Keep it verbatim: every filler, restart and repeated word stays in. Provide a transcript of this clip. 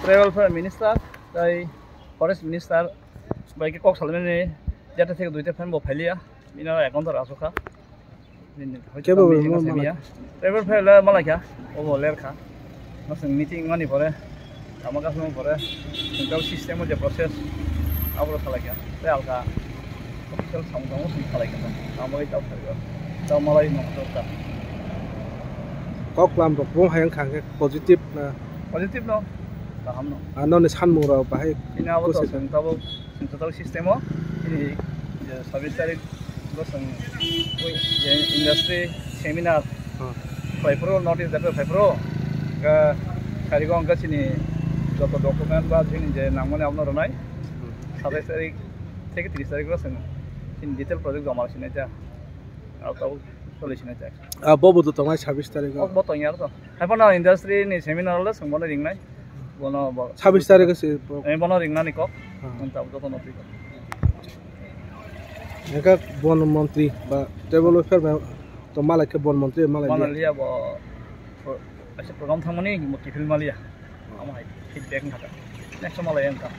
Tribal Welfare Minister tei Forest Minister bai khe kok salaimani jeta theke duita phan bo phailiya, bini ek ghonta asukha. Bini hoito Kebo tamo bo hinga ma samya. Tribal Welfare le malai kha, obo ler kha. Masang meeting mani pore, tamo kasung pore, central system o je process, abro salai kha. Tei alka official samung tamo sing salai kha. Tamo bai tau salai kha. Tamo malai no to ka. Kok lam rok bo hayang kha khe positive na? Positive no, kaham no. Ano ni sanmung rok bahai Ini abo to kusi sing tabo, sing tabo system o. Ini je sabis tarik bo sing, ui, je industry seminar. Hmm. Phai phuru notice daphe phai phuru. Ga sarigo ang ga chini joto document ba chini je nangmani abono rwnai. Hmm. Satais tarik theke tris tarik ro sing. Chini detail project joma sinai ja. Abo tabo soli sinai ja. Ah, bo bo to tongnai sabis tarik o. Bo tongya to. Hai phano industry ni seminar le sing bono ringnai. Bono bo. Sabis tarik o se bo. Eh, bono ringnani kok. Hmm. Ang tabo joto no twi kok. Eka bon montri ba tribal welfare ba to malai khe bon montri malai Bono khe. Liya bo pro-, kaisa program thangmani mo kifil maliya. Amo hai feedback wngkha. Next malai wngkha.